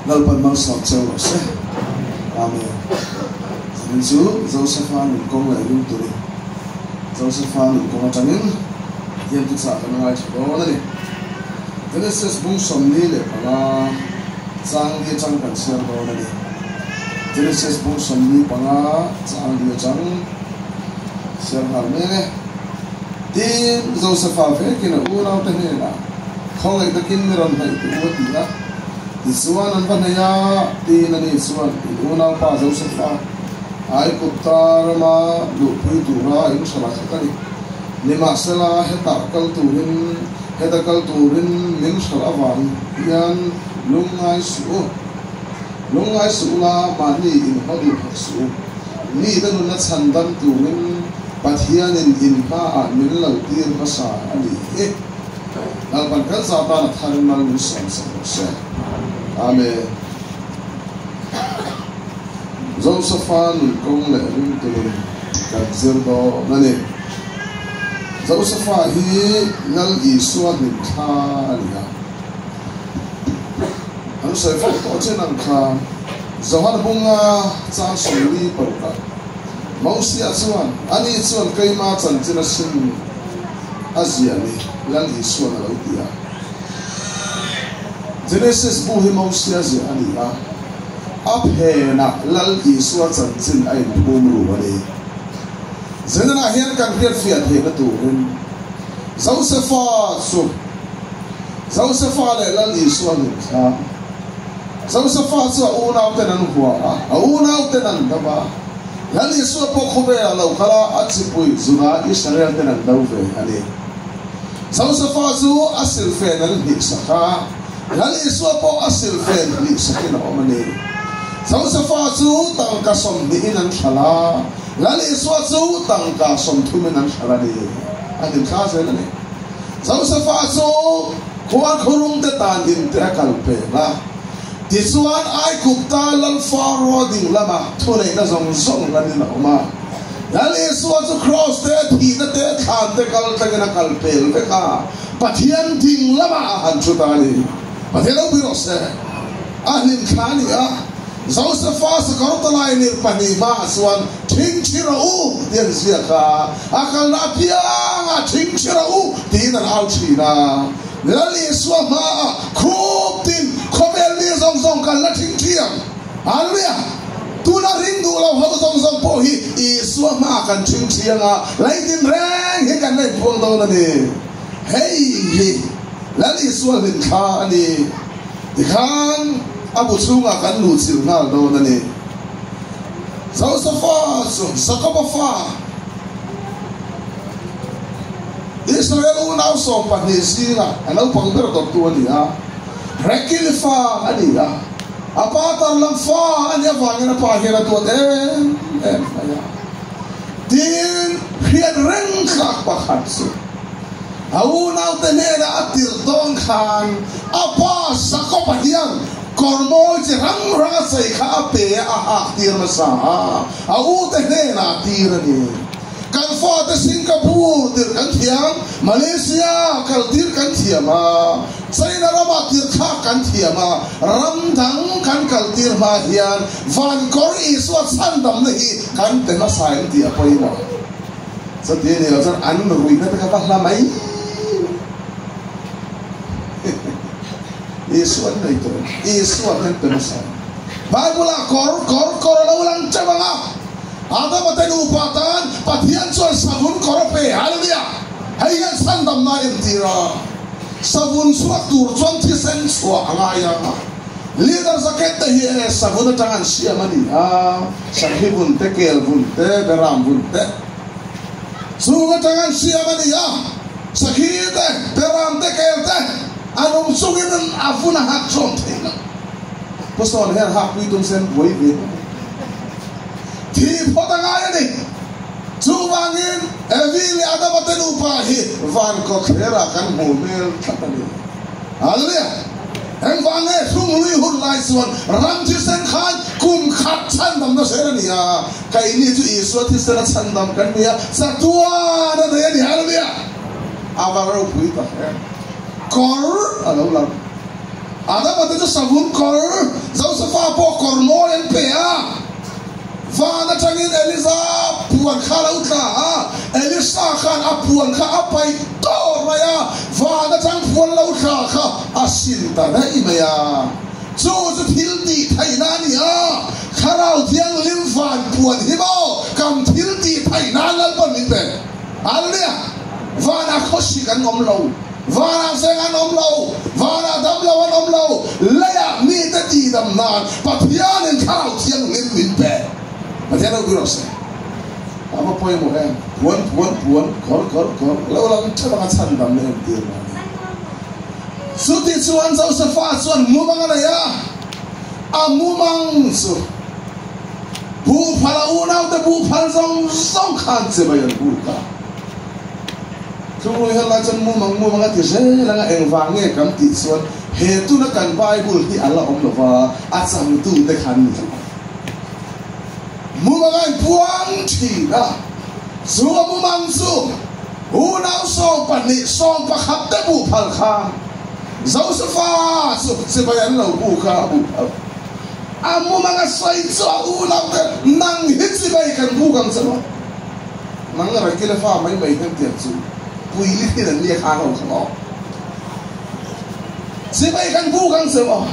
Lalpan malsawm cheu rawh se. Amen. Zanin chu Josepha nun kawng leh ring turin Josepha nun kawng atangin Pathian thuchah kan ngaithla dawn a ni. Genesis bung 45 chang li atang kan chhiar dawn a ni. Genesis bung 45 chang li atang chhiar nghal mek e. Tin, Josepha vekin a unaute hnenah, Khawngaih takin mi rawn hnaih teh u a ti a. Tichuan an va hnaih a, tin ani chuan, In unaupa Josepha, Aigupta rama luhpui tura in hralh a khat a ni. Nimahsela, hetah kal turin, heta kal turin min hralh avang hian lungngai suh u. Lungngai suh ula, mahni inhaw duh hek suh u. Mite nunna chhan dam turin Pathianin in hmaah min lo tir hmasa a ni hi. Lalpan kan za tan a tharin mal min sawm sak rawh se. Amen. Josepha nun kawng leh ringtu nun kan zir dawn a ni. Josepha hi Lal Isua hlimthla a ni a. An sawi fo tawh che nang kha Johan Bunga chang sawili parukah Mosia chuan, Ani chuan keima chanchin a sim a zia ni, Lal Isuan a lo ti a. Genesis bu hi Mosia ziah a ni a, a phenah Lal Isua chanchin a inphum ru a ni. Zenanah hian kan hriatfiah theihna turin Josefa chu Josefa leh Lal Isua hlimthla. Josefa chu a unauten an hua a, a unauten an do a. Lal Isua pawh khawvelah lo kal a, a chipui Juda Israelten an do ve a ni. Josefa chu a silfen an hlihsak a, Lal Isua pawh a silfen hlihsakin a awm a ni. Josefa chu tangka sawmhnihin an hralh a, Lal Isua chu tangka sawmthumin an hralh a ni. A hlimthla zel a ni. Josefa chu khuan khurungte tan in te a kal peng a, tichuan Aigupta lal Faro ding lama thuneihna zawng zawng lanin a awm a. Lal Isua chu kraws te, thihna te, thlan te kal tlangin a kal pel vek a, Pathian ding lamah a han thu ta a ni. Pathian ropui rawh se. A hlimthla a ni a. Josefa sakawr talai nir 2 hmaah chuan Thingthi rawh u tih an ziak a, a kalna apiangah Thingthi rawh u tiin an au thin a. Lal Isua hmaah khup tin khawvel mi zawng zawng kan la thingthi ang. Hallelujah! Tuna ring duh lo ho zawng zawng pawh hi Isua hmaah kan thingthi ang a, leitin reng hi kan la inpuang dawn a ni. Hei hi Lal Isua hlimthla a ni. Tikhan a bu chhungah kan luh chilh nghal dawn a ni. Josefa chu Jakoba fa, Israel unau 12 zingah a naupang ber dawttu a ni a. Rakeli fa a ni a, a pa tarlang fa a nih avangin a pa hian a duat em em mai a. Tin, hriat reng thlak pakhat chu A unaute hnenah a tirh dawn khan a pa Jakob-a hian kawr mawi chi hrang hrang a chei kha a pe a, a hak tir hmasa a, a ute hnenah a tir a ni. Kan fate Singapore tirh kan thiam, Malaysia kal tir kan thiam a, China ramah tirh thlak kan thiam a, ram dang kan kal tir hma hian van kawr Isua chhandamna hi kan pe hmasa em tih a pawimawh. Chuti a nih loh chuan an ruihna te kha va hla mai Isua an nei tawh em? Isua hian pe hmasa em? Bible-ah kawr, kawr, kawr a lo lang teuh ang a, Adama te nupa tan Pathian chuan savun kawr a pe, Hallelujah! Hei hian chhandamna a entir a, savun chhuak tur chuan thisen chhuah a ngai a. Leader jacket te hi e savun atang an siam a ni a, sakhi vun te, kel vun te, beram vun te chung atang an siam a ni a, sakhi te, beram te, kel te a nung chungin a vun a hak zawm thei lo. Pu Sawn hian hak pui tum sen buai ve bawk a, thi phawt a ngai a ni. Chuvangin Evi leh Adama te nupa hi van kawtthlerah kan hmuh hmel tlat a ni. Hallelujah! Engvang nge hrunglui hun lai chuan ram thisen khan kum khat chhandamna zel a ni a, keini chu Isua thisena chhandam kan ni a, chatuan a nei a ni. Hallelujah! A va ropui tak em! Kawr a lo lang. Adama te chu savun kawr, Josefa pawh kawr mawi an pe a. Van atangin Eliza puan kha a lo tla a, Elisa khan a puan kha a paih tawr mai a, van atang puan lo tla kha a sin ta daih mai a. Chu chu thil tih theihna a ni a, Thlarau Thianghlim van puan hi maw kan thil tih theihna Lalpan min pe. Hallelujah! Vanah khawsik an awm lo. Vanah zeng an awm lo, vanah dam lo an awm lo, leiah mite tihdam nan Pathianin Thlarau Thianghlim min pe. Pathian ropui rawh se. A va pawimawh em? Puan, puan, puan, kawr, kawr, kawr, lo lang theuh anga chhandam na entir na a ni. Chuti chuan Josefa chuan mumang a nei a, a mumang chu buhphal a unaute buhphal zawng zawng khan chibai an buk a. Thungrui helai chuan mumang mumang a ti zel ang a, engvang nge kan tih chuan he tuna kan Bible hi a la awm lo va, a changtute khan ni lo. Mumang a inpuang thin a, chu a mumang chu unau 12, 11 te buh phal khan Josefa chu chibai an lo buk a, a buh phal. A mumang a sawi chu a unaute nang hi chibai kan buk ang che maw? Nang Rakila fa mai mai hian tiang chu pui li thin an nia kha ho kha maw? Chibai kan buk ang che maw?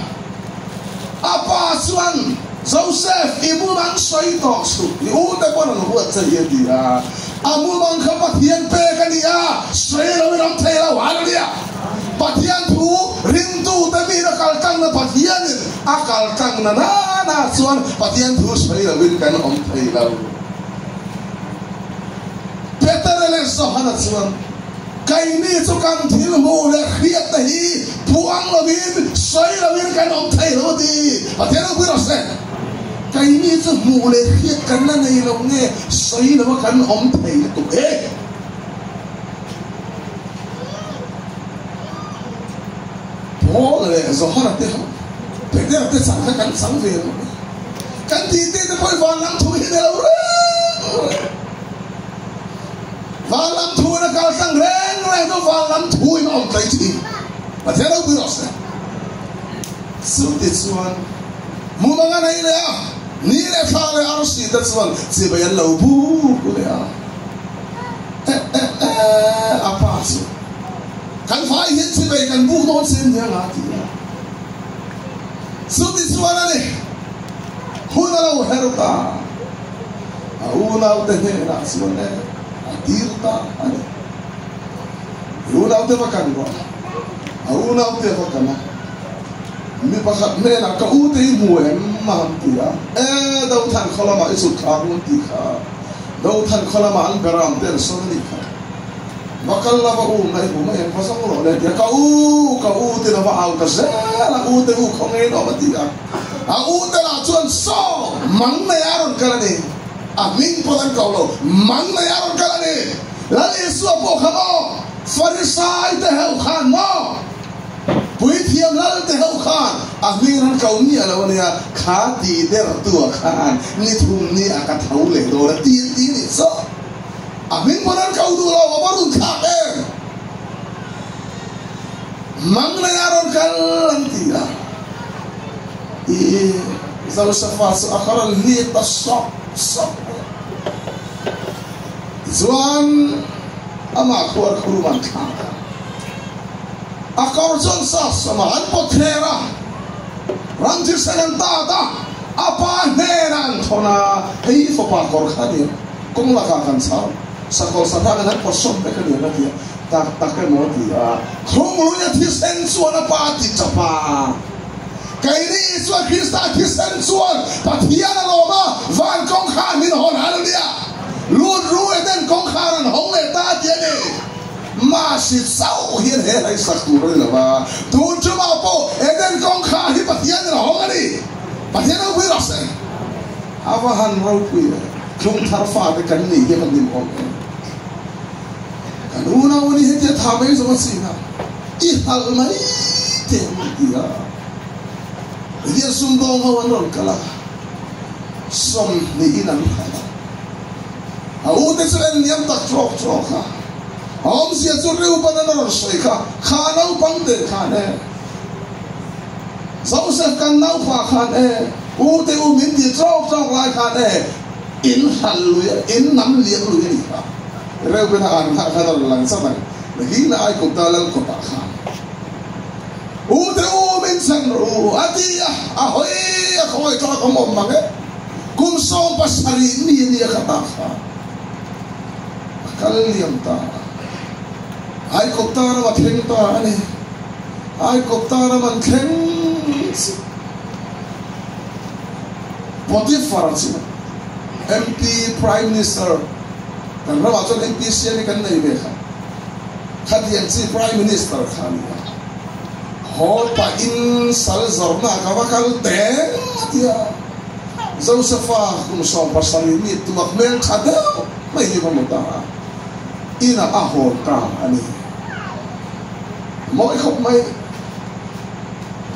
A pa chuan, Joseph, i mumang sawi tawh suh, i u te pawn an huat che hi a ti a. A mumang kha Pathian pek a ni a, sawi lo in awm thei lo. Hallelujah! Pathian thu ringtute mi na kal tangna Pathianin a kal tangna nana chuan Pathian thu sawi lo in kan awm thei lo. Petera leh Johana chuan, Keini chu kan thil hmuh leh hriatte hi phuang lovin, sawi lovin kan awm thei lo a ti. Pathian ropui rawh se. Keini chu hmuh leh hriat kan la nei lo nge, sawi lova kan awm thei lutuk e. Paul leh Johana te ho, Petera te chang kha kan chang ve lo e. Kan titi te pawh i van lam thu hi ni lo reng reng. Van lam thu in a kal tlang reng reng chu van lam thu in a awm tlai thin. Pathian ropui rawh se. Chuti chuan mumang a nei leh a, ni leh thla leh arsi te chuan chibai an lo buk leh a. Eh eh eh a pa chu kan vai hian chibai kan buk dawn che nia nga ti a. Chuti chuan a ni, hun a lo her ta. A unaute hnenah chuan e, a tir ta a ni. I unaute va kan rawh. A unaute va kan a. Mi pakhat hnenah ka ute i hmu em a han ti a. E, Dothan khaw lamah i chhut thlak ngun tih kha. Dothan khaw lamah an beram te an sawn a nih kha. Va kal la va um la i hmu mai ang, va zawng rawh le a ti a. Ka u, ka u tiin a va au ta zel a, u te u khaw ngei lawm a ti a. A u te lah chuan saw mang nei a rawn kal a ni. A hming pawn an ko lo, mang nei a rawn kal a ni. Lal Isua pawh kha maw, Farisai te ho khan maw, Puithiam lal te ho khan a hming an ko miah lo a nia, kha ti der tu ah khan ni thum ni a ka tho leh dawn a ti an ti a nih chu. A hming pawn an ko duh lo, a va run thlak em? Mang nei a rawn kal an ti a. I Josefa chu a rawn hlip ta sawk sawk mai a. Tichuan amah khuar khurum an thlak a. A kawr chu an sap sam a, an pawt thler a. Ram thisen an tat a, a pa hnenah an thawn a, hei i fapa kawr kha a ni ang. Kawng lakah kan chau, sakawr satang in an pawt sawm vek a ni ang a ti a, tak tak emaw a ti a, Thungrui a thisen chuan a pa a ti tap a, keini Isua Krista thisen chuan Pathian a lawm a, van kawngkhar min hawn Hallelujah! Lut ru Eden kawngkhar an hawng leh ta a ti a ni. Mahse chauh hian he hlei sak tur a ni lo va, tun tumah pawh Eden kawngkhar hi Pathian in a hawng a ni. Pathian ropui rawh se. A va han ropui e, thlung thar fate kan nih hi a va hlim awm em. Kan unau a ni hetia tha mai zawng a chin a, i hnalh mai teh ang ti a. Hian sumdawng ho an rawn kal a, sawmhnihin an hralh a. A ute chu en liam tak trawk trawk a, a awmzia chu Reuben an a rawn sawi kha, Kha naupang te khan e, Joseph kan naupa khan e, ute u min ti trawk trawk lai khan e, in hralh lui a, in nam liam lui a nih kha. Reuben a an nghah khan a rawn lang chat ang, Nakin a Aikupta lal kawtah khan. U te u min chhan rawh u, a ti a, a hawi a khawngaih tlak awm awm mang e. Kum 70 mi a nia kha ta kha a kal liam ta a. Aikawpta ram a thleng ta a ni. Aikawpta ram an thleng chiah. Potiphar chu MP, Prime Minister, kan ramah chuan MP siam hi kan nei ve kha. Khatiang chi Prime Minister kha a ni a, haw pahin sal zawrhna ka va kal teng a ti a, Josepha kum 70 mi tuak hmel tha deuh mai hi va hmu ta a, inah a hawn ta a ni. Mawi khawp mai.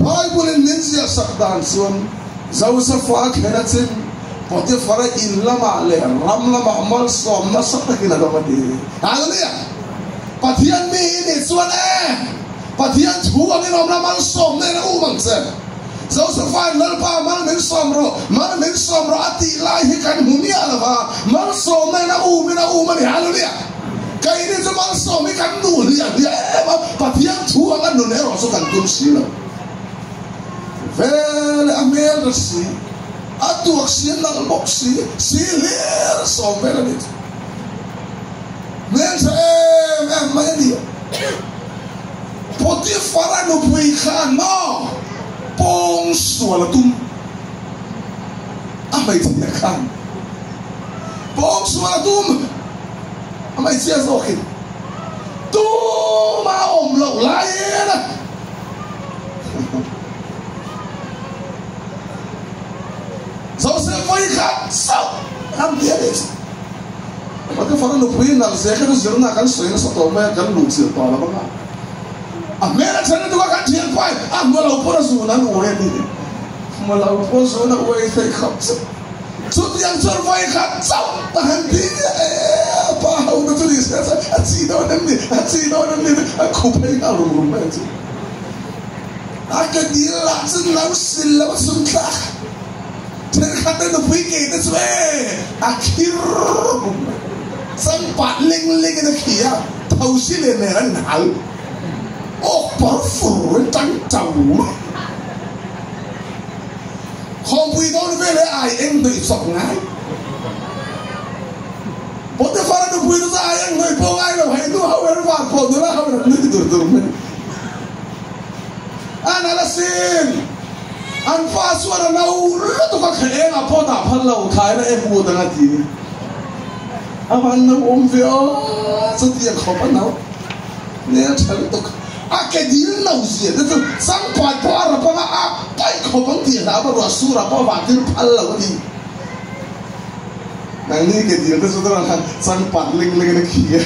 Bible in min ziah sak dan chuan Josepha thlen a chin Potiphar-a in lamah leh ram lamah malsawm nasa takin a dawng a ti. Hallelujah! Pathian mi i nih chuan e, Pathian thu angin awm la, malsawm nen a um ang che. Josepha'n Lalpa mal min sawm rawh, mal min sawm rawh a tih lai hi kan hmu miah lo va, malsawm nen a umin a um a ni. Hallelujah! Keini chu malsawm hi kan duh hliah hliah em a, Pathian thu anga nun erawh chu kan tum si lo. Vele a hmel ta si, a tuak si, a nalh bawk si, si hlir a sawm vel a ni chu. Hmeltha em em mai a ni. Potiphar-a nupui khan maw pawng sual a tum a hmeichhia khan pawng sual a tum a hmeichhia zawkin tuma awm loh laiin a Joseph vawi khat chauh an ti a ni. Potiphar-a nupui nalh zia kha chu zirna kan sawi nasa tawh mai a, kan luh chilh tawh lo vang a. A hmel a then lutuk a, kan thian pai a hmu lo pawn a zun an uai a ni. Hmu lo pawn zun a uai theih khawp chu. Chutiang chuan vawi khat chauh a han ti e, a pa ho te chu ni se a chi dawn em ni, a chi dawn em ni, a khup phei nghal rum rum mai ang chu. A ke dil lah chu no sil lo a chhun thlak. Thenkhat te nupui ke te chu e a khir rum mai. Changpat ling ling in a khi a, thosi leh nen an inhal. Awk par fur in tang tau mai. Khawmpui dawn vel he ai eng hnawih chawp ngai. Potiphar-a nupui te chu ai eng hnawih pawh ngai lo, hei nu ho er van pawh nula ho in an nui dur dur mai. An al asin! An pa chuan a no lutuk a kha eng ah pawh dah phal lo, thlaina em ut ang a ti. A van no awm ve aw, chutiang khawp a no. Hmel tha lutuk. A ke dil no zia te chu changpat pawh a rap anga a paih khawp ang tih hlau a ruah sur ah pawh a vah tir phal lo a ni. Nangni ke dil te chu tunah khan changpat ling ling in a khi a.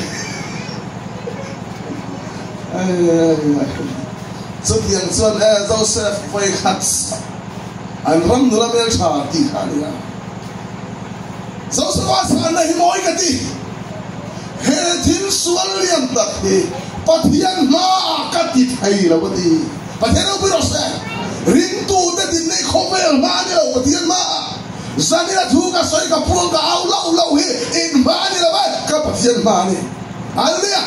Chutiang chuan e Joseph vawi khat an ram nula hmel tha tih kha a ni a. Joseph-a chhanna hi mawi ka ti. He thil sual lian tak hi Pathian hmaah ka ti thei lo a ti. Pathian ropui rawh se. Ringtute dinna i khawvel hma a ni lo, Pathian hmaah. Zanina thu ka sawi ka puang ka au loh loh hi in hma a ni lo e, ka Pathian hma a ni. Hallelujah!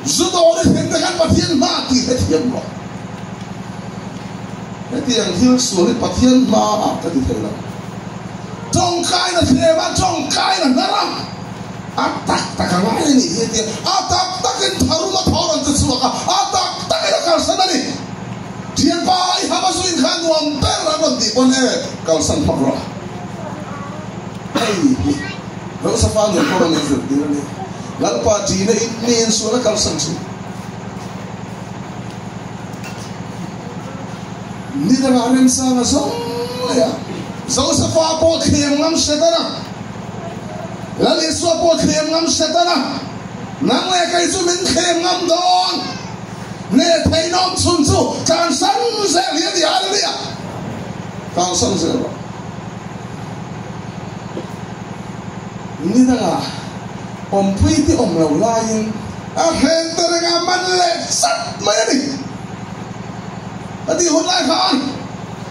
Zu dawr i thlen te khan Pathian hma tih hrethiam rawh. Hetiang thil sual hi Pathian hmaah ka ti thei lo. Tawngkaina thlem a, tawngkaina hnar a, a tak tak a ngai a nih hi a ti a. A tak takin tharum a thaw rawn che chhuak a, a tak takin a kalsan a ni. Thianpa i hama zuin kha nuam ber an rawn tih pawn e, kalsan phawt rawh. Hei hi Josefa nun pawh rawn inzirtir a ni. Lalpa ṭihna in mi insual a kalsan thin. Ni dangah remchang a zawng leh a. Josefa pawh thlem ngam Setana, Lal Isua pawh thlem ngam Setana, nang leh kei chu min thlem ngam dawn. Hneh theihna awm chhun chu tlansan zel hi a ni. Hallelujah! Tlansan zel rawh. Ni dangah awmpui te awm lo laiin a hren ta reng a, man leh chat mai a ni. A tih hun lai khan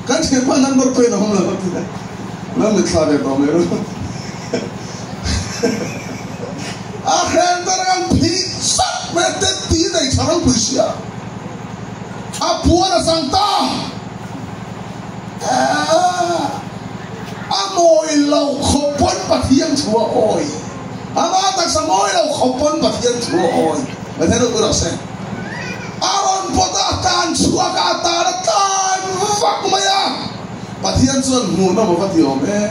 kan thianpa number plate a awm lo a ti a, lo mitthla ve tawh mai ru. A hren ta reng an phih chat mai a, te ti nei tha ropui sia, a puan a chang ta. A mawi lo khawp pawn Pathian thu a awi. Ama taksa mawi lo khawp pawn Pathian thu a awi. Pathian ropui rawh se. A rawn pawt a, a tan chhuak a, a tan a tlan vak mai a. Pathian chuan hmuhnawm a va ti awm e.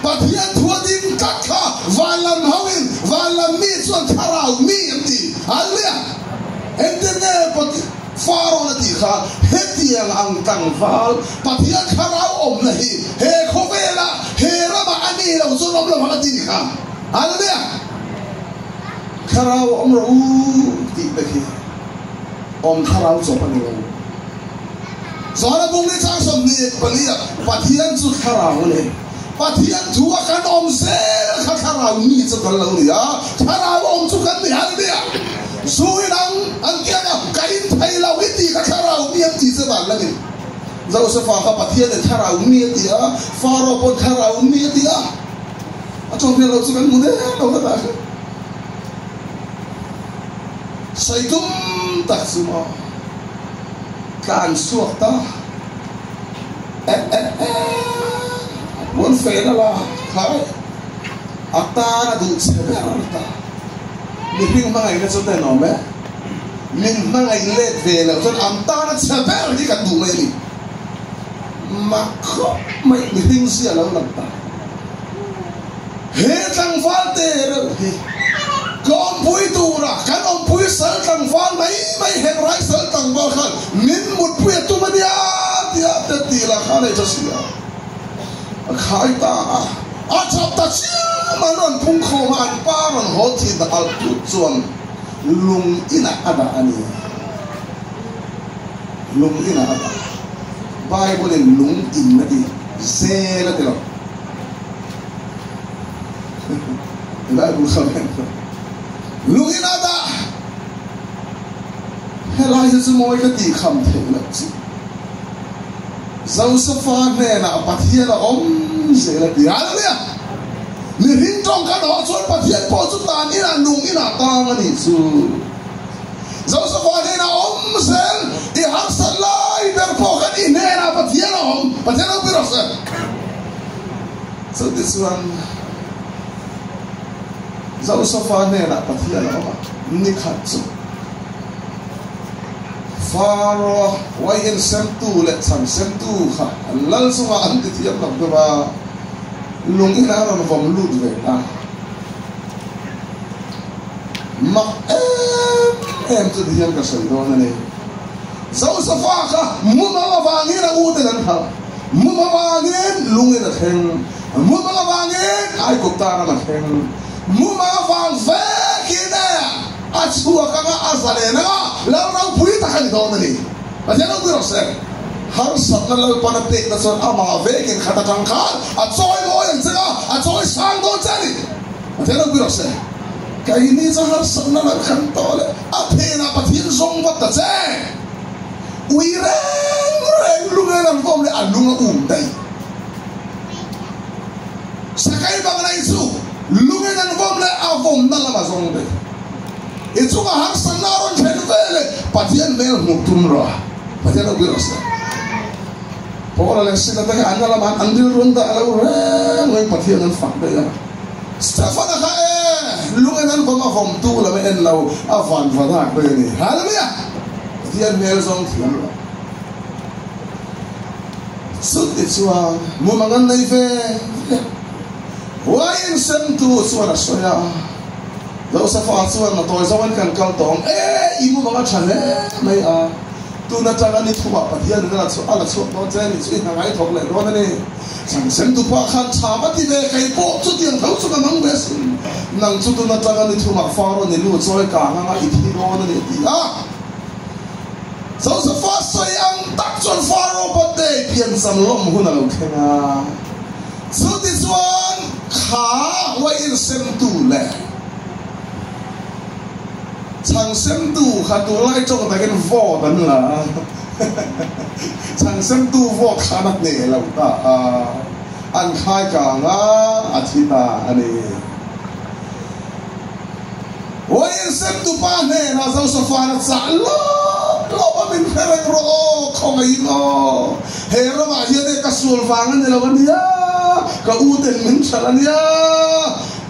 Pathian thu a ding tlat kha van lam hoin van lam mi chuan thlarau mi an ti. Hallelujah! Engtin nge Pathian. Farawn a tih kha, Hetiang ang tlangval Pathian thlarau awmna hi he khawvelah, he ramah a ni lo chuan awm lo ang a ti ni kha. Hallelujah! Thlarau awm rawh u tih te khi awm thlarau chawp a ni lo. Zana bung ni chang 24 ah Pathian chu thlarau a ni. Pathian thu a kan awm zel kha thlarau mi chu kan lo ni a, thlarau awm chu kan ni. Hallelujah! Zu in ang an ti ang a, ka in thei lo i tih kha thlarau mi an tih che dan la ni. Josefa kha Pathian in thlarau mi a ti a, Pharaoh pawn thlarau mi a ti a, a tawng hmel lo chu kan hmu der lo ka tah kha. Sawi tum tak chu maw tlan chhuak ta. Eh eh eh, a puan fen a la khai, a tan a duh che ber ta. Mihring hmangaihna chu tenawm e, min hmangaih let ve loh chuan an tan a che ber hi kan duh mai a ni. Mak khawp mai, mihring zia lo lang ta. He tlangval te reuh hi ka awmpui tura kan awmpui sal tlangval mai mai Hebrai sal tlangval khan min mutpui a tum a nia tia te tih lah khan ei tha si a, a khai ta a, a chap ta chiam an rawn phung khawm a, an pa rawn haw thin alh tut chuan lung inah a dah a ni. Lung inah a dah. Bible in lung in a ti, zel a ti lo. Lungin a dah helai hi chu mawi ka tih kham theih loh chu. Josefa hnenah Pathian a awm zel a ti. Hallelujah! Mihring tawng kan hawh chuan Pathian pawh chu tan inah nung inah tang a nih chu. Josefa hnenah awm zel i harsat lai ber pawh khan i hnenah Pathian a awm. Pathian ropui rawh se. Chutichuan, Josefa hnenah Pathian a awm a, ni khat chu Pharaoh uaiin semtu leh chhan semtu kha an lal chungah an ti thiam lo deuh a, lung in a rawn vawm lut ve ta. Mak em em chu tihian ka sawi dawn a ni. Josefa kha mumang avangin a uten an harh. Mum avangin lungin a thleng, mum avangin Aigupta ram a thleng, mum avang vekin e a chhuak anga a zalen anga lal ropui tak a ni dawn a ni. Pathian ropui rawh se. Harsatna Lalpan a pekna chuan amah vekin khat atang khan a chawi mawi ang che a, a chawi sang dawn che a ni. Pathian ropui rawh se. Keini chu harsatna lo khan tawh leh a phenah Pathian zawng vat ta che. Ui reng reng lung en an vawm leh a lung a um daih. Sakai bangnai chu lung en an vawm leh a vawmna lam a zawng daih. I chunga harsatna a rawn thlen ve leh Pathian hmel hmuh tum rawh. Pathian ropui rawh se. Paula leh Sila te kha an la lamah an rilru an dah lo reng reng Pathian an fak daih a. Stefana kha e lung en an vawm a vawmtu lam a en lo a van vanak daih a ni. Hallelujah! Pathian hmel zawng thiam lo. Chuti chuan mumang an nei ve ve. Wine semtu chuan a sawi a, Josefa chuan a tawi zawngin kan kal tawh ang e, i mumang a tha hle mai a, tun atanga ni thumah Pathianin a la chhuak dawn che a nih chu i hna ngai thawk leh dawn a ni. Chhan semtu pa khan tha va ti ve, kei pawh chutiang tho chu ka mang ve asin. Nang chu tun atanga ni thumah Faro ni lu chawi kang anga i thi dawn a ni a ti a. Josefa sawi ang tak chuan Pharaoh birthday piancham lawm hun a lo thleng a. Chutichuan kha uain semtu leh chhang semtu kha tunlai tawng takin vote an la a, chhang semtu vote khan a hneh lo ta a, an khai kang a, a thi ta a ni. Uain semtu pa hnenah Josefa'n a chah lawp lawp a, min hre reng rawh aw, khawngaihin aw, he ramah hian e ka sual vang a ni lo a nia, ka u ten min hralh a nia.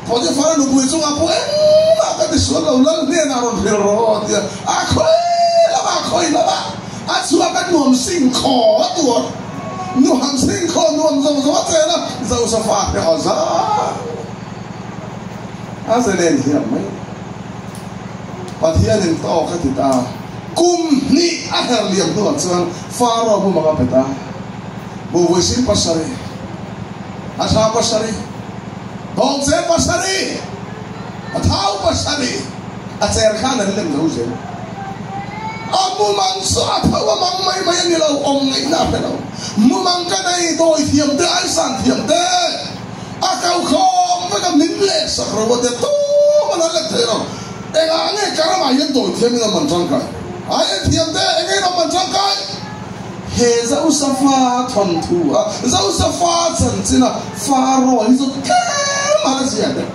Potiphar-a nupui chungah pawh engmah ka ti sual lo, lal hnenah rawn hrilh rawh aw tia a khawi lamah a khawi lamah a chhuak a nuam sing khaw a tuar nuam sing khaw nuam zawng zawng a chen a, Josefa te aw zan a zalen hiam mai. Pathianin tawk a ti ta, kum hnih a her liam hnuah chuan Pharaoh hmumang a pe ta, Buhvui sing pasarih, a thla pasarih, Bawngche pasarih, a thau pasarih, a cher khan an lem zo zel. A mumang chu a tho a mang mai mai a ni lo, awm ngaihna a hre lo. Mumang ka nei, dawi thiam te, aisan thiam te, a kau khawm vek a, min leh sak ro a tia tum an han let thei lo. Engah nge ka ramah hian dawi thiamin an man tangkai? Ai en thiam te, enge in awm man tangkai? He Josefa thawnthu a Josefa chanchin a Pharaoh hi chu tlem a la zia deuh.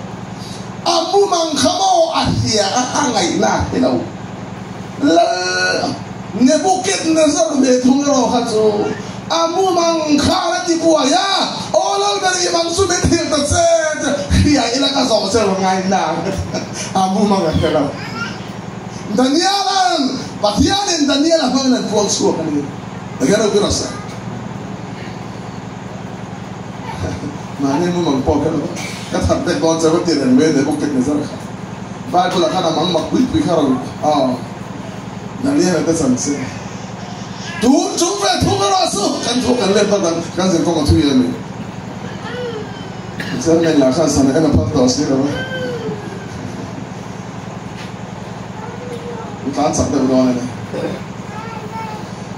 A mumang kha maw a hria a, a ngaihna a hre lo. Lal Nebuchadnezzar ve thung erawh kha chu a mumang kha a la ti buai a, Aw Lal ber i mang chu min hrilh ta che che, hria ila ka zawh che lo ngaihna a mumang a hre lo. Daniela'n Pathianin Daniela hmangin an puang chhuak a ni. Enge ropui rawh se. Mahni mumang pawh kha ka that vek dawn che va ti reng mai a Nebuchadnezzar kha. Bible ah khan a mang mak pui pui kha rawn aw Daniela te chanchin. Tun chung ve thung erawh chu kan thu kan let vat ang kan zir kawng a thui em ni. Chairman lah khan sana en a phal tawh si lo a. I tlan chak deuh dawn a ni.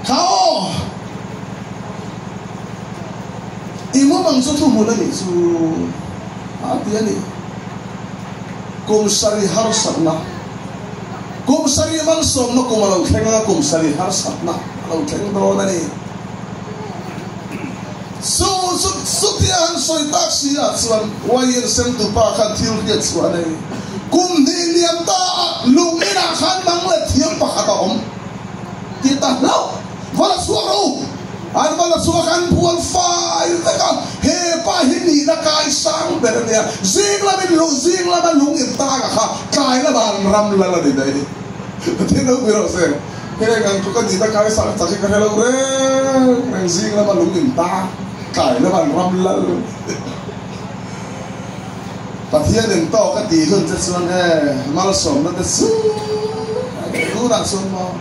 Kha aw! I mumang chu thuhmun a nih chu a ti a ni. Kum sarih harsatna, kum sarih malsawmna kum a lo thleng a, kum sarih harsatna a lo thleng dawn a ni. Chu chu chutia han sawi tak si ah chuan wire sentu pa khan thil hriat chhuah a nei. Kum hnih liam ta ah lung inah khan mang leh thiam pakhat a awm ti ta hlauh. Va la chhuak rawh u! An va la chhuak an bual fai vek a, he pa hi nihna kai sang ber a nia. Zing lamin luh zing lama lung in tang a kha tlai lama an ram lal a ni daih. Pathian ropui rawh se. Heng ang chu ka nihna kai sang chak hi ka hre lo reng reng zing lama lung in ta tlai lama an ram lal Pathian in tawk a tih hun che chuan e malsawmna te chu tunah chuan maw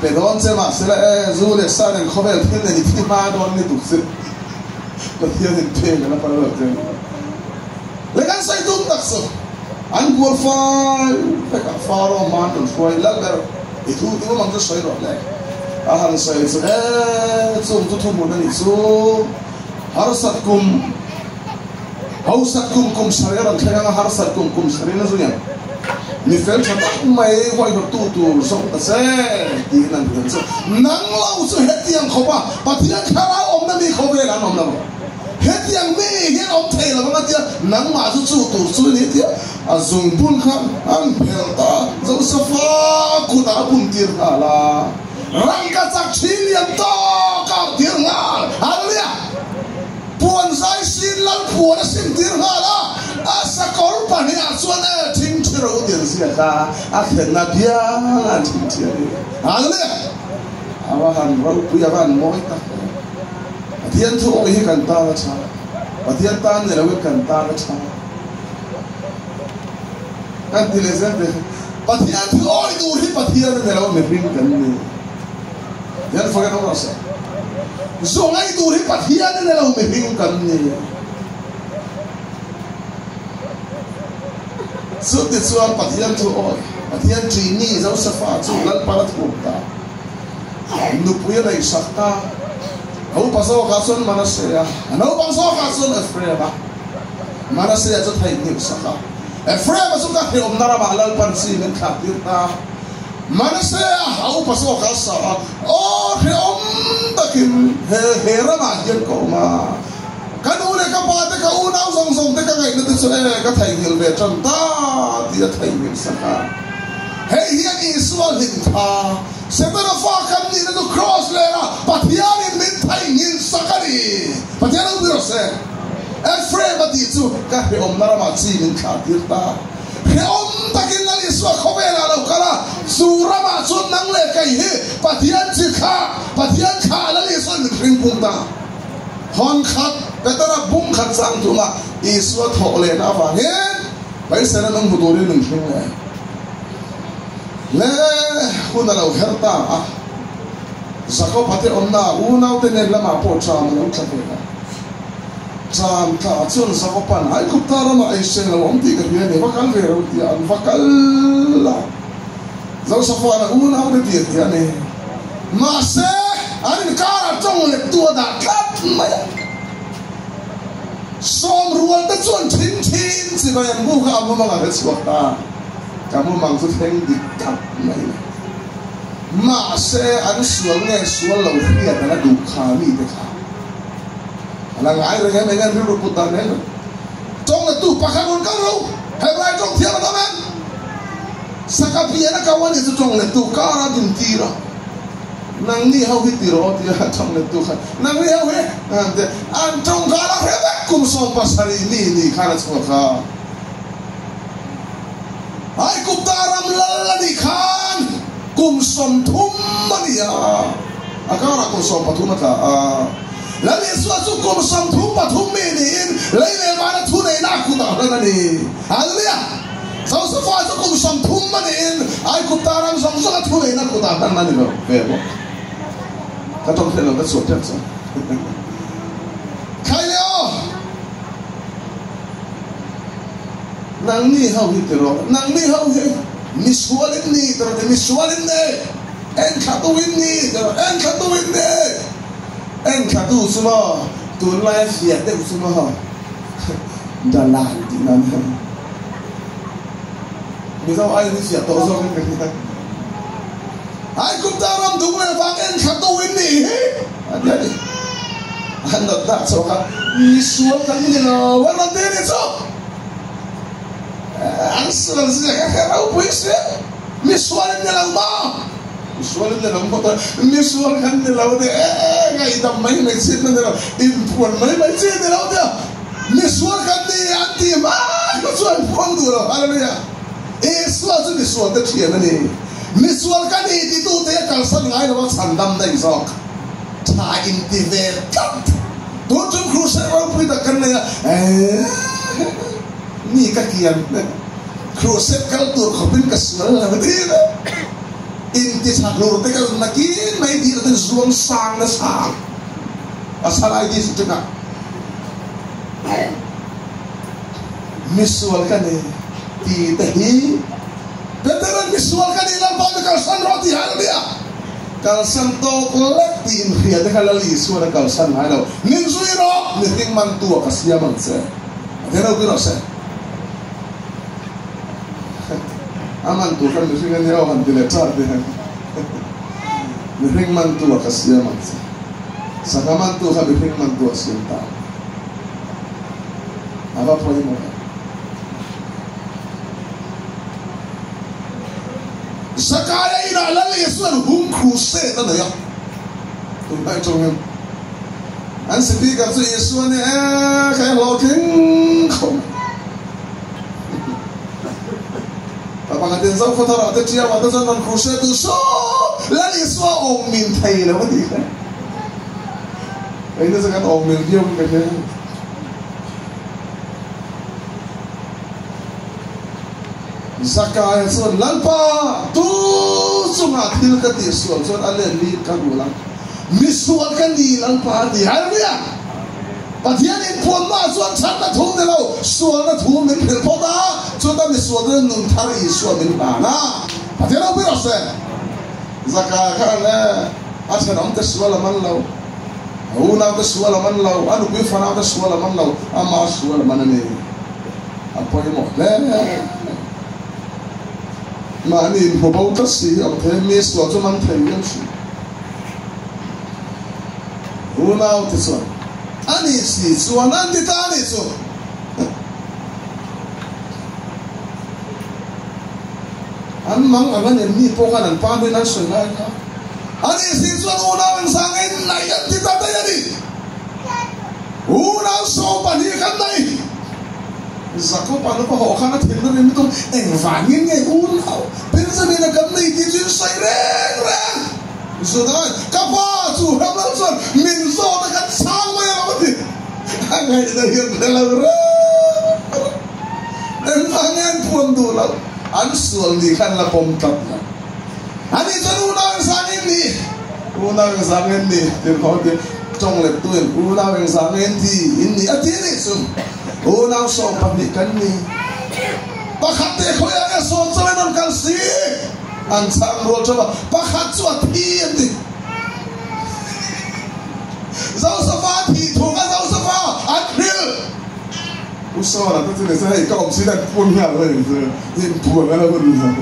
pe dawn che mahsela e zu leh sa nen khawvel thil nen i thi hma dawn ni tuk che Pathian in pek a la pal lo che le kan sawi tum tak chu. An bual fai vek a, Pharaoh hma an rawn hruai lal ber i thu ti awm ang chu sawi rawh le. A han sawi chu e, chung chu thuhmun a nih chu, harsat kum, hausat kum kum sarih a rawn thleng ang a, harsat kum kum sarih na zui ang. Mi fel tha tak mai huaihawttu tur zawng ta che tiin an hrilh chu, nang lo chu hetiang khawpa Pathian thlarau awmna mi khawvel an awm lo. Hetiang mi hian awm thei lo ang a tia, nangmah chu chu tur chu i ni tia a zungbun kha an phelh ta a, Josefa kutah a bun tir nghal a, rangka chak thin lian tawk a tir nghal, Hallelujah! Puan zai sin lal puan a sim tir nghal a, a sakawr pahnih ah chuan e thing thi ro tir ziak a, a thlenna biang an thing thi a ni, Hallelujah! A va han ropui, a va han mawi tak em! Pathian thu awih hi kan tan a tha, Pathian tan ni loin kan tan a tha. Kan ti leh zel teh. Pathian thu awih tur hi Pathian a ni lo, mihring kan ni. Pathian fak in awm rawh se. Zu ngaih tur hi Pathian a ni lo, mihring kan ni. Chutichuan Pathian thu awih, Pathian ṭih mi Josefa chu Lalpan a thuam ta. Nupui a neihsak ta. A upa zawkah chuan Manasea, a naupang zawkah chuan Ephraim-a. Manasea chu theihnghilhsak a, Ephraim-a chu ka hrehawmna ramah Lalpan chi min thlahtir ta. Manasea a upa zawkah a sa a, Aw hrehawm takin he he ramah hian ka awm a, ka nu leh ka pa te, ka unau zawng zawng te ka ngaihna te chu e ka theihnghilh ve tan ta tih a theihnghilhsak a. Hei hian Isua hlim tha. Setana fa kan nihna chu Kraws lena Pathianin min theihnghilh sak a ni. Pathian lo pui rawh se. Ephraim a tih chu ka hrehawmna ramah chi min thlah tir ta. Hrehawm takin Lal Isua khawvelah lo kal a, chu ramah chuan nang leh kei hi Pathian chi thlah, Pathian thlah Lal Isuain min hring pung ta. Hawn khat, Petera bung khat chang thuma Isua thawh lehna avangin Paisena nung hmu turin min hring leh. Le hun a lo her ta a, Jakob-a te awmna ah unaute nen lamah pawh ṭam a lo tla ve a. Ṭam tla chuan Jakob-a'n, Aigupta ramah ei seng lo awm tih ka hria a ni, va kal ve ro tia an va kal a. Josefa'n a unaute tih a hria a ni. Mahse, an inkarah ṭawng lettu a dah tlat mai a. Sawmrual te chuan thin thin chibai an buk a, a mumang a hre chhuak ta. Ka mumang chu thleng dik tak mai le. Mahse an sual nge sual lo hriat an a duh kha mi te kha a la ngai reng em eng an rilru put dan reng reng. Tawng na tu pakhat rawn kal ro Hebrai tawng thiam an awm em? Saka pian a kau a nih chu tawng let tu kar a din tir a. Nangni ho hi ti rawh tia tawng let tu kha nangni ho hi an ti an tawng kha a la hre vek kum 70 mi nih khan a chhuak a. Aigupta ram lal a nih khan kum 30 a ni a, a karah kum 13 a tla a. Lal Isua chu kum 33 mi niin lei leh vana thu neihna a kutah hlan a ni. Hallelujah! Josefa chu kum 30 a niin Aigupta ram zawng zawnga thu neihna a kutah hlan a ni lo ve bawk. Ka tawng theih lo ka chhuah tep chuan. Khai leh aw! Nangni ho hi ti rawh, nangni ho hi misual in ni ti rawh, misual in ni, enthlatu in ni ti rawh, enthlatu in ni, enthlatu chu maw tunlai a fiah deuh chu maw dalan tih nan hian Mizo aiin i fiah tawh zawk in ka hria. Aigupta ram dung leh vang enthlatu in ni hi a ti a ni. An rawn dah chhuak a, Misual kan ni lo, an rawn ti a ni chu. An sual zia kha hre ropui si, misual in ni lo maw? Misual in ni lo maw? Misual kan ni lo te, ngaihdam mai mai chi na ni lo, inpuan mai mai chi ni lo te, misual kan ni an ti hma kha chu an puang duh lo, hallelujah. Isua chu misual te thian a ni, misual ka ni titute a kalsan ngai lo a chhandam daih zawk. Tha inti ve tlat. Tun chung crusade ropui tak kan nei a, eeh mi ka kian crusade kal tur khawpin ka sual lo tir a, inti tha hlur te ka nakin mai tih loh ten zuang sang nasa a salai district ah misual ka ni ti te hi Peteran misual ka ni Lalpa mi kalsan rawh tih hallelujah. Kalsan tawk lek tih inhria te kha Lal Isuan a kalsan ngai lo. Min zui rawh, mihring mantu a ka siam ang che. A ti ropui rawh se. A mantu kha mihring a nia aw han ti leh chat te hian. Mihring mantu a ka siam ang che. Sangha mantu kha mihring mantu a siam ta. A va pawimawh em. Zakaia inah Lal Isua'n hung crusade a nei a, tunlai tawngin an speaker chu Isua nia e, ka en hlawhtling khawp mai. Pa pakhatin Zokhawthar ah te Ṭiau ah te chuan rawn crusade duh sawt, Lal Isua awm min thei lo a tih kha. Engtin chu kan awm mil viau in ka hria. Zakaia chuan, Lalpa, tu chungah thil ka tih sual chuan a let li ka hmu lang. Mi sual ka ni, Lalpa, a ti. Hallelujah! Pathian inpuanna chuan thatna thu ni lo, sualna thu min hrilh phawt a, chuta mi sual te nun thar Isua min hlan a. Pathian ropui rawh se. Zakaia khan, A thenawmte sual a man lo, a unaute sual a man lo, a nupui fanaute sual a man lo, ama sual a man a ni. A pawimawh hle mai. Mahni inhmu bo tlat si hi awm thei, mi sual chu man thei viau si. Unaute chuan a nih si chuan an ti ta a nih chu. An mang ang a nen mi pawh khan an pa hnen an sawi lai kha a nih si chuan unau engzang in naih an ti ta daih a ni. Unau 12 kan naih. Jakob-a nupa hawh khan a thinna rim lutuk engvangin nge unau Benjamin-a kan nei tih chu in sawi reng reng. Judah-in ka pa chu ram lo chuan min zawt a kan chhang mai a lo ti. A ngaihna hian hre lo reng reng. Engvangin an phuan duh lo? An sual ni khan la pawm tlat lo. Ani chuan unau engzang in ni? Unau engzang in ni? Tirhkoh ti tawng lettuin unau engzang in ti in ni a ti anih chu. Unau 12 kan ni. Pakhat te khawiah nge sawm chauhin rawn kal si? An chhang rual theuh a, pakhat chu a thi an ti. Josefa thih thu kha Josefa an hrilh. U Sawna te chu ni se hei ka awm sin an pun nghal mai ang chu, inpuan a lo hun nghal.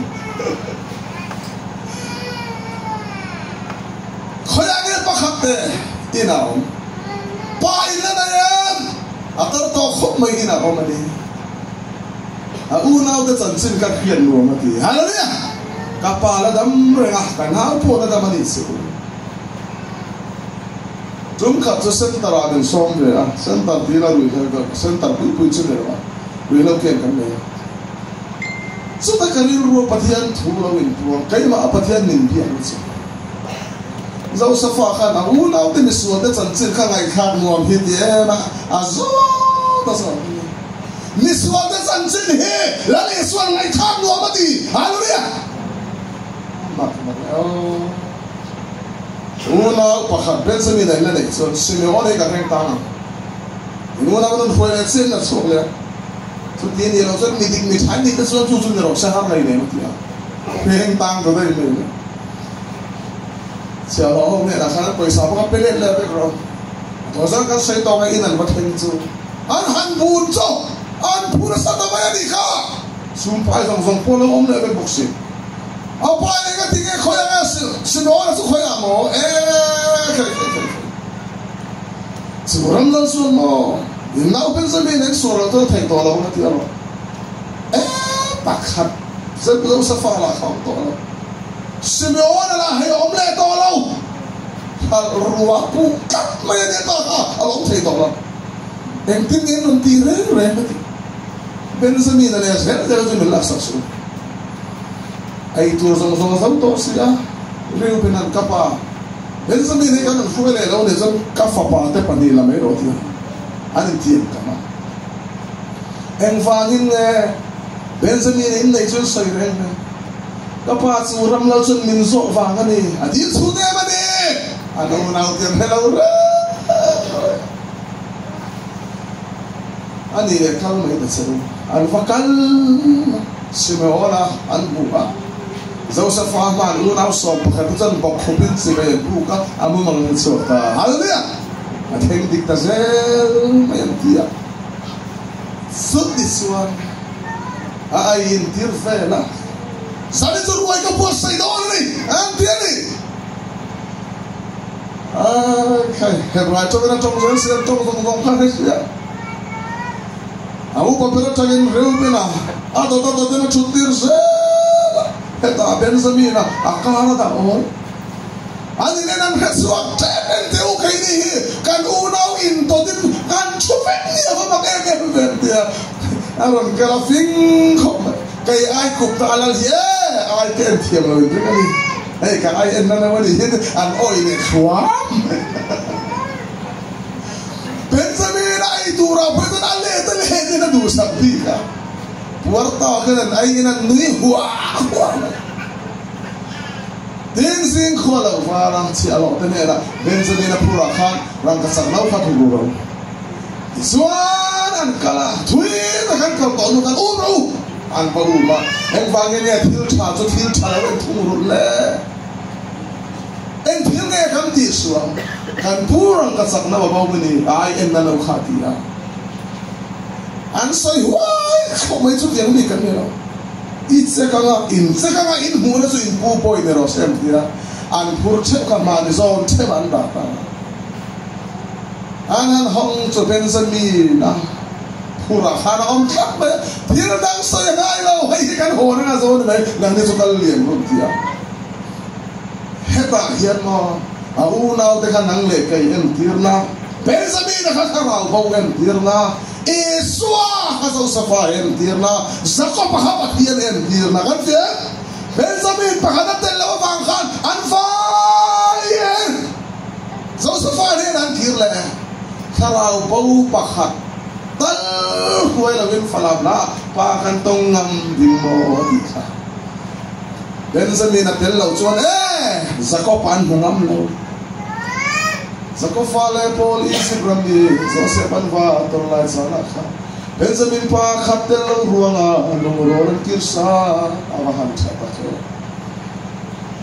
Khawiah nge pakhat te in a awm? Pa in la nei em? A tar tawh khawp mai in a awm a ni. A unaute chanchin ka hriat nuam a ti. Hallelujah! Ka pa la dam reng a, ka nau pawh la dam a nih chu. Tum khat chu center ah min sawm ve a, center ti ila ruihhlo ka center pui pui chu ni lo a, ruihhlo camp kan nei a. Chuta ka rilru a Pathian thu lo inpuang, keimah a Pathian min biakna chu. Josefa khan a unaute misualte chanchin kha ngaihthlak nuam hi ti em a, a zawt a zawt a ni. Misualte chanchin hi Lal Isua'n ngaihthlak nuam a ti. Hallelujah! Mak mak e aw. Unau pakhat Benjamin a in la neih chuan Simeon hi ka hreng tang ang. In unau nun hruai leh chian in a chhuak leh a. Chuti a nih loh chuan mi dik mi tha in nih te chuan chu chu ni rawh se har lei nem a ti a. Hreng tang ta daih mai le. Chhiahhlawh ho hnenah khan an pawisa pawh kha pe let leh vek rawh. Tawh zan kan sawi tawk a in an va thleng chu an han bun chu an phu nasa ta mai a nih kha. Sumpai zawng zawng pawh lo awm leh vek bawk si. A pa eng a ti nge khawi ang e Simona chu khawi ang maw e khawi khawi khawi khawi. Chu ram lal chuan maw in nau Benjamin eng sual lo chu a thei tawh lo ang a ti a lawm. E pakhat zet Josefa lah kha a awm tawh lo. Simeona lah hei a awm leh tawh lo. Hralh ruah puh tlat mai a nia ta kha a lo awm thei tawh lo. Engtin nge an rawn ti reng reng a ti. Benjamin-a leh zel zel chu min laksak suh. Ei tur zawng zawng a zo tawh si a, Reuben-a'n ka pa Benjamin hi kan rawn hruai leh lo nih chuan ka fapa te pahnih la mai rawh ti a, an intiam tam a. Engvangin nge Benjamin-a inneih chu an sawi reng reng? Ka pa chu ram lo chuan min zawh vang a ni, a dil chhut em a ni! A nunau te an hre lo reng reng. A nih leh kal mai ta che u. An va kal a, Simeona an hmu a, Josefa hman unau 11 te chuan bawk khupin chibai an buk a, a mumang an chhuak ta. Hallelujah! A thleng dik ta zel mai an ti a. Chuti chuan a ai intir vel a, Zani chu ruai ka buatsaih dawn a ni, an ti a ni. Khai, Hebrai tawngin a tawng zel si, an tawng zawng zawng kha hre sia. A upa ber atangin Reuben-a a dawt a dawtin a thut tir zel a, hetah Benjamin-a a kar a dah awl. Ani nen an hre chhuak tep em teh u keini hi kan unau intawtin kan thu vek ni a va mak em em ve an ti a, a rawn kal a fing khawp mai. Kei ai kup ta a lal hi e, ai ka en thiam lo in ring a ni. Hei ka ai en na lo a nih hi an awih leh thluam. Benjamin a ei turah pawh chuan a let a let in a duhsak bik a, puar takin an ei in an nui huah huah mai. Tin zing khua lo var a chhiah loh te hnenah Benjamin a phurah khan rangkachak no kha thuk ru ro. Tichuan an kal a, thui tak an kal tawh hnu khan um rawh u an va um a, engvangin nge thil tha chu thil tha lo in thung rulh le? Eng thil nge kan tih sual? Kan pu rang ka chakna va bo ni ai en na lo kha ti a. An sawi huai khawp mai chutiang mi kan ni lo. I chek anga in chek anga in hmuhna chu in pu pawh in erawh sem ti a. An phur theuh kha mahni zawn theuh an dah ta. An han hawng chu Benjamin a phurah khan a awm tlat mai a. Thil dang sawi a ngai lo, hei hi kan haw reng a zo a ni mai, nangni chu kal lian run ti a. Hetah hian maw a unaute kha nang leh kei entirna, Benjamin-a kha thlarau bo entirna, Isua kha Josefa entirna, Jakob-a kha Pathian entirna kan ti em? Benjamin pakhat a tel loh avang khan an vai e. Josefa hnenah an kir leh e. Thlarau bo pakhat tal hruai loin Falam lah pa kan tawng ngam ding maw a tih kha. Benjamin a tel lo chuan e Jakob an hmu ngam lo. Jakob fa leh Paul Egypt ram i Joseph an va tawn lai caan ah khan Benjamin pa khat tel lo ruangah lungrawl an kir sa a va han tha tak e.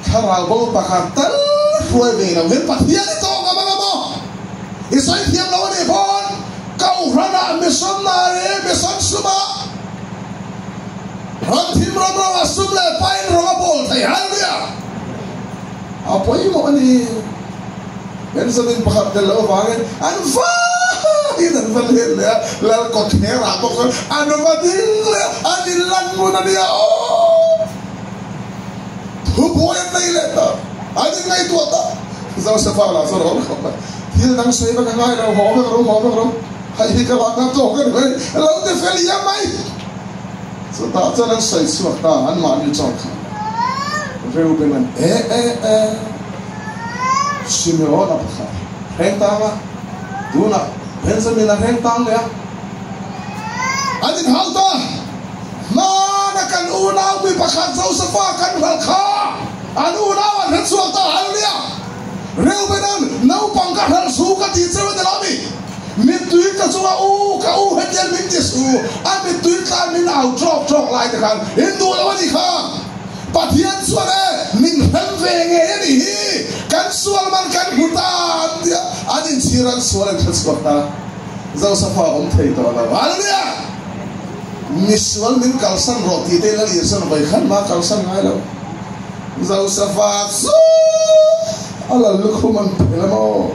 Thlarau bo pakhat tal hruai ve lo hin Pathian i tawng ngam anga maw? I sawi thiam lo a nih pawn Kohhran ah missionary mission sum ah Ram thim ram ram ah sum leh pain rawng a bawl thei hallelujah a pawimawh a ni. Benjamin pakhat tel loh avangin an vaiin an va let leh a, Lal kawther ah bawk chuan an va ding leh a, an in lan ngun a nia aw. Thubuai an nei leh ta, an in ngaihtuah ta. Josepha lah chuan a awm khawp mai, thil dang sawi vek a ngai lo, haw vek rawh, haw vek rawh, hei hi ka lakna tawk a ni mai, lo ti fel hiam mai. Chutah chuan an sawi chhuak ta, anmahni chawk kha Reuben an e e e, Simeon a pakhat hreng tang a, tunah Benjamin a hreng tang leh a, an inhau ta, Hmana kan unau mi pakhat Josepha kan hralh kha an unau an hre chhuak ta, Hallelujah! Reuben an naupang ka hralh su ka tih cheu a ni lo mi? Mittui ka chunga u ka u hetiang min ti su, a mittui tlai min au tawk tawk lai te khan in duh lo a nih kha. Pathian chuan e min hrem ve ngei a nih hi, kan sual man kan hmu ta an ti a, an inchhir an sual an hre chhuak ta. Josefa awm thei tawh lo. Hallelujah! Misual min kalsan rawh tih te in a lirsan vawi khan mah kalsan ngai lo. Josefa chu a lal lukhum an pe la maw?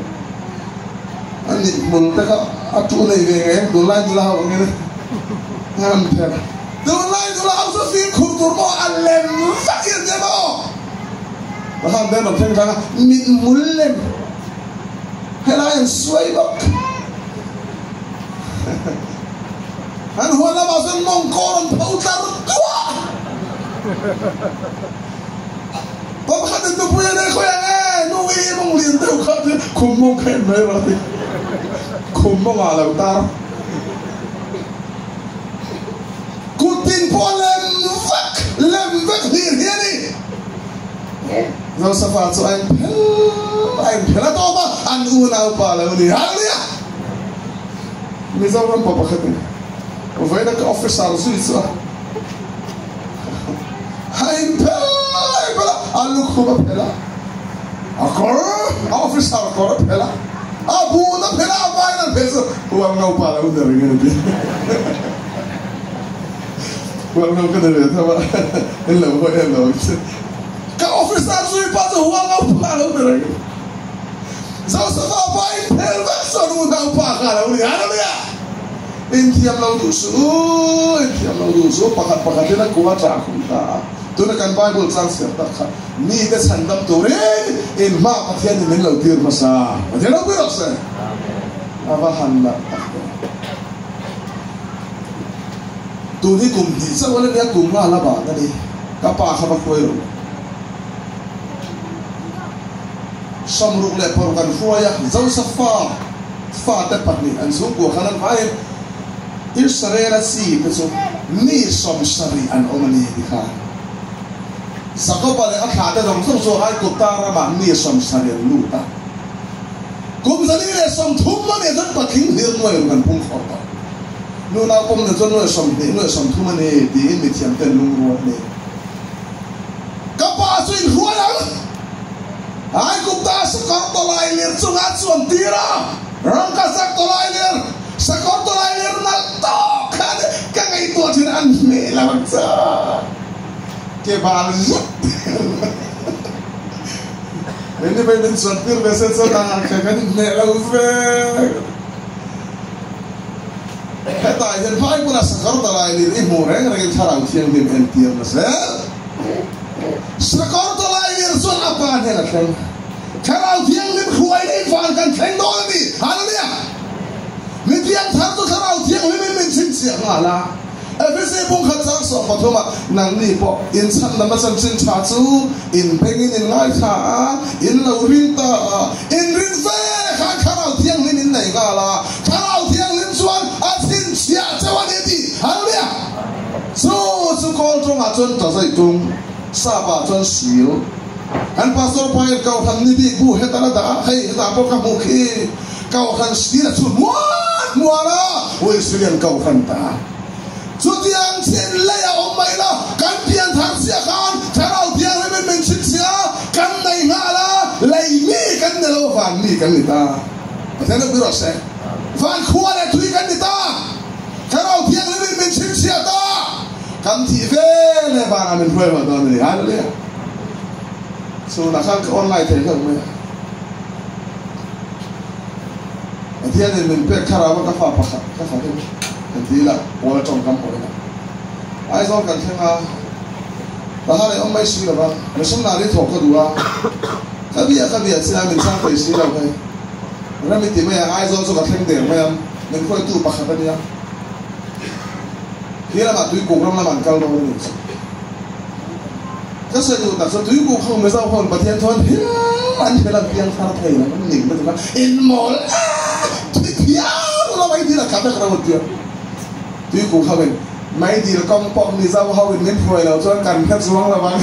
A nih hmul te kha a tu nei ve ngei ang tunlai nula ho angin an pher. Tunlai nula ho chu fimkhur tur pawh a lem vek hi an nia maw? Ka han den rawn thleng tlang a, mit hmul lem helai an suai bawk. An huan lamah chuan mawngkaw rawn pho tlar duah. Pakhat in nupui a nei khawi ang e, nu i mawng lian deuh kha chu khum mawng kha en mai rawh a ti. Khum mawng ah lo tar. Kut tin pawh lem vek, lem vek hlir hi a ni. Josefa chu a inphel, a inphel a tawp a, an unaupa lo ni. Hallelujah! Mizoram pa pakhat in vawiin a ka officer zui chu a. A inphel a inphel a, a lukhum a phel a, a kawr, a officer kawr a phel a, a bun a phel a, a vain a phel chu huang ngo pa lo ni ring a ni ti. Huang ngo ka ni ve tho a, in lo hawi em lo ang che. Ka officer zui pa chu huang ngo pa lo ni ring. Josepha pa inphel vek chuan unau pa kha a lo ni. Hallelujah! Inthiam lo duh suh u, inthiam lo duh suh u, pakhat pakhatin a kua ṭah khum ta a. Tuna kan Bible chang chhiar tak kha mite chhandam turin in hma Pathianin min lo tir hmasa. Pathian ropui rawh se. A va han nalh tak em. Tun hi kum hnih chauh a la nia, kum nga la ban a ni. Ka pa kha va hruai rawh u. Samruk leh paruk an hruai a, Josepha. Fate pahnih an chhungkua khan an vaiin Israela chi te chu mi 70 an awm a ni ti kha. Jakoba leh a thlahte zawng zawng chu Aigupta ramah mi 70 an lut a. Kum 130 a nih chuan patling hlir nuai ruk an pung khawr tawh. Nu naupawm nen chuan nuai 20, nuai 30 a ni tiin mithiamten lungrual a ni. Ka pa chu inhruai ang! Aigupta sakawr tawlailir chunga chuan tir a, rangkachak tawlailir, sakawr tawlailir nalh tawk kha ka ngaihtuah thin an hmeh lo ang chu. Ke bal zet Eng emaw min chuan tir ve se chuan a kha kan inhmeh lo ve. Hetah hian Bible-a sakawr tawlailir i hmuh reng rengin Thlarau Thianghlim entir na zel. Sakawr tawlailir chuan a pa hnen a thleng. Thlarau Thianghlim hruai leh van kan thleng dawn a ni. Hallelujah! Mi piangthar chu Thlarau Thianghlimin min chhinchhiah nghal a. Efese bungkhat chang 13 ah nangni pawh in chhandamna chanchin tha chu in bengin in ngaithla a, in lo ring ta a, in rin ve khan Thlarau Thianghlim in nei nghal a, Thlarau Thianghlim chuan a chhinchhiah cheu a ni tih Hallelujah! Chu chu kawl tawngah chuan ta zai tung, sap ah chuan sil. Kan pastor pa in Kohhran ni bik bu hetah a dah a, hei hetah pawh ka hmuh khi Kohhran sil a chhun muan muan a, Wesleyan Kohhran ta. Chutiang chin lei a awm mai la, kan pian thar chiah khan Thlarau Thianghlimin min chhinchhiah a, kan nei nghal a, lei mi kan ni lo, van mi kan ni ta. Pathian lo pui rawh se. Van khua leh tui kan ni ta. Thlarau Thianghlimin min chhinchhiah ta. Kan thih ve leh vanah min hruai ruah dawn a ni. Hallelujah. Chhunah khan ka online thei hlauh mai a. Pathianin min pek thlarau a ka fa pakhat ka fa deuh kan ti ila pawl a tawngkam pawh ila Aizawl kan thleng a ka ha leh awm mai si lova missionary thawk ka duh a ka bia ka bia che a min chhang thei si lo hei rem i ti mai ang Aizawl chu ka thleng der mai ang min hruaitu pakhat a nia khi lamah tuikuk ram lamah an kal dawn a ni chu. Ka sawi duh tak chu tuikuk ho Mizo ho in Pathian chuan hial an hel an piang thar thei lo an ning lutuk a, in mawl eh thi phiar lo mai dil a khat vek ro an tia. Tuikuk ho in mai dil kawng pawh Mizo ho in min hruai lo chuan kan hre chuang lo ang.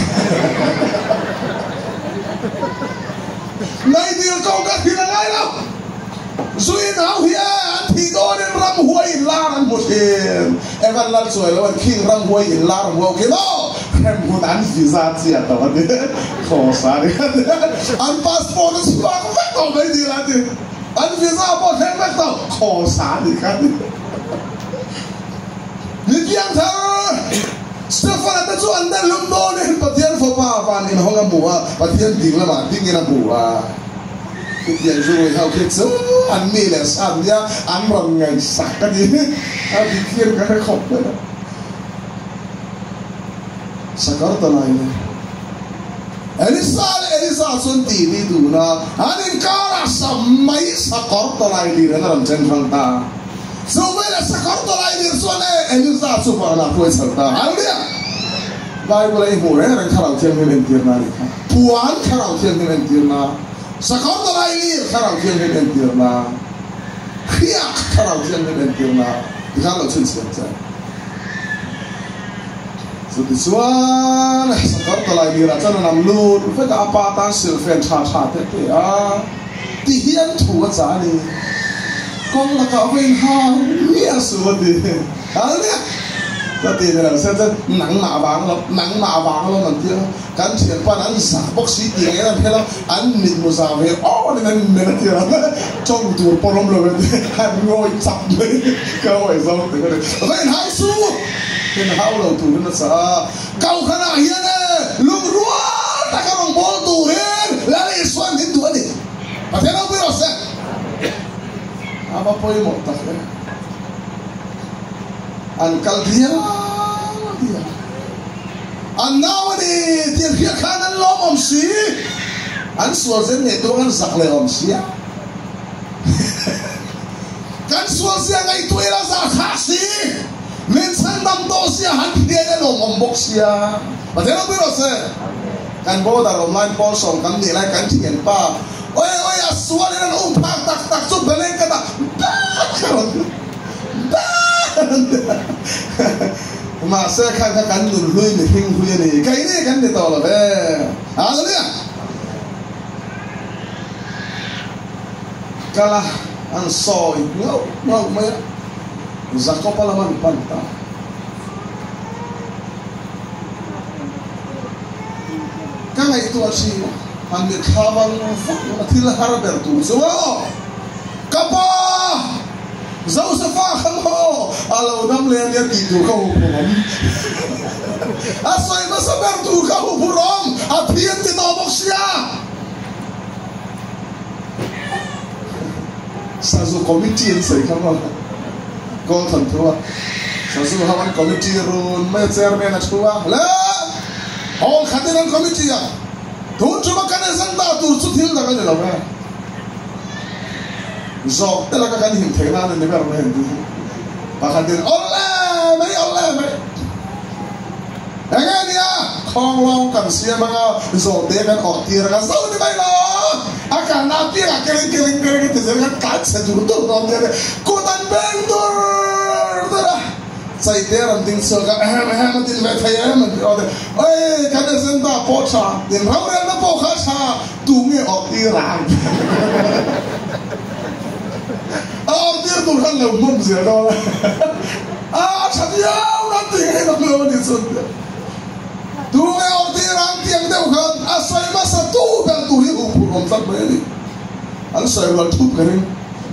Mai dil kawng ka hrilh a ngai lo. Zui nau hi e an thih dawnin ramhuai in lar an hmu thin. Evan lal chuai lo an khing ramhuai in lar hmu ho khi maw hremhmun an visa chiah tawh a ti Khawsa ni a ti an passport a chhuak vek tawh mai dil a ti an visa pawh thleng vek tawh Khawsa ni kha a ti Mi piangthar Stefan-a te chu an den lum dawnin Pathian fapa van inhawng a hmu a Pathian ding lamah dingin a hmu a. Chutiang zu rui ho khi chu an mi leh sa nia an rawn ngaihsak a ni. A dik hian ka hre khawp mai a. Sakawr ta lai nen Elisa leh Elisa chuan tih ni dun a, an inkarah sam mai sakawr ta lai lir an rawn then hrang ta. Chu velah sakawr ta lai lir chuan e Elisa chu vanah hruai chho ta. Hallelujah! Bible a i hmuh reng reng Thlarau Thianghlim entirna a nih kha. Puan Thlarau Thianghlim entirna, Sakawr tawlai lir Thlarau Thianghlim entirna, Hriak Thlarau Thianghlim entirna tikhan lo chhinchhiam che. Chutichuan Sakawr tawlai lirah chuan a nam lut vek a, a pa tan silhfen tha tha te a pe a, ti hian thu a chah a ni. Kawng lakah va inhar miah suh a ti. Hallelujah! Ka ti ni lo se chuan nangmah vang lo, nangmah vang lo an ti a. Kan thianpan an zah bawk si tih ngei an hel a, an mitmu zah ve aw nen an men a ti a, tawng tur pawh awm lo e ti an ngawi chak mai ka hawi zawng tak a ni. Va inhau su! Inhau lo turin a chah a, Kohhranah hian e lungrual taka rawn bawl turin Lal Isuan min duh a ni. Pathian ropui rawh se. A va pawimawh tak e. An kal dial dial. An nau a ni tih an hriat khan an lawm awm si, an sual zen ngei tuang an zak leh awm sia. Kan sual zia ngaihtuah ila zah thlah si, min chhandam tawh sia han hriat a lawm awm bawk sia. Pathian ropui rawh se. Kan border awm laiin pawl sawm kan nih lai kan thianpa oi oi a sual in an um phak tak tak chu beleng ka dah bak a rawn Mahse khan kha kan nun hlui mihring hlui a ni. Keini kan ni tawh lo ve. Hallelujah! Kal a, an sawi nghauh nghauh mai a, Jakob-a lam an pan ta. Ka ngaihtuah thin a. Han mitthla vang vang a thil har ber tur chu maw? Ka pa! Josefa kha maw a lo dam leh ania tih tur kha huphurh awm. A sawi hmasa ber tur kha huphurh awm, a thi an ti tawh bawk sia. Sazu committee an sawi kha maw? Kawl thawn thu a, Sazu ho an committee run mai a, chairman a thu a, le hall khatin an committee a, tun tuma kan agenda tur chu thil dang a ni lo e. Zawk te laka kan him theih nan a ni ber mai an ti hi. Pakhatin awle mai awle mai. Enge nia khawnglawng kan siam anga zawhte kan awh tir anga zo ni mai lo. A kalna apiangah keling keling keling a ti zel khan tlan chhe dur dur dawn nia kut an beng dur dur a. Chaite a rawn ding chhuak a, ehem ehem a din ve thei em an ti aw te. Oi kan agenda pawh tha, in rorelna pawh kha tha. Tu nge awrh tir ang? A awrh tir tur khan lo hmawm zel dawn a. A tha viau nan tih ngei lo lo a ni chuan. Tu nge awrh tir ang tiang deuh khan a sawi hmasa tu ber tur hi huphurh awm tlat mai a ni. An sawi rual thup ka ring.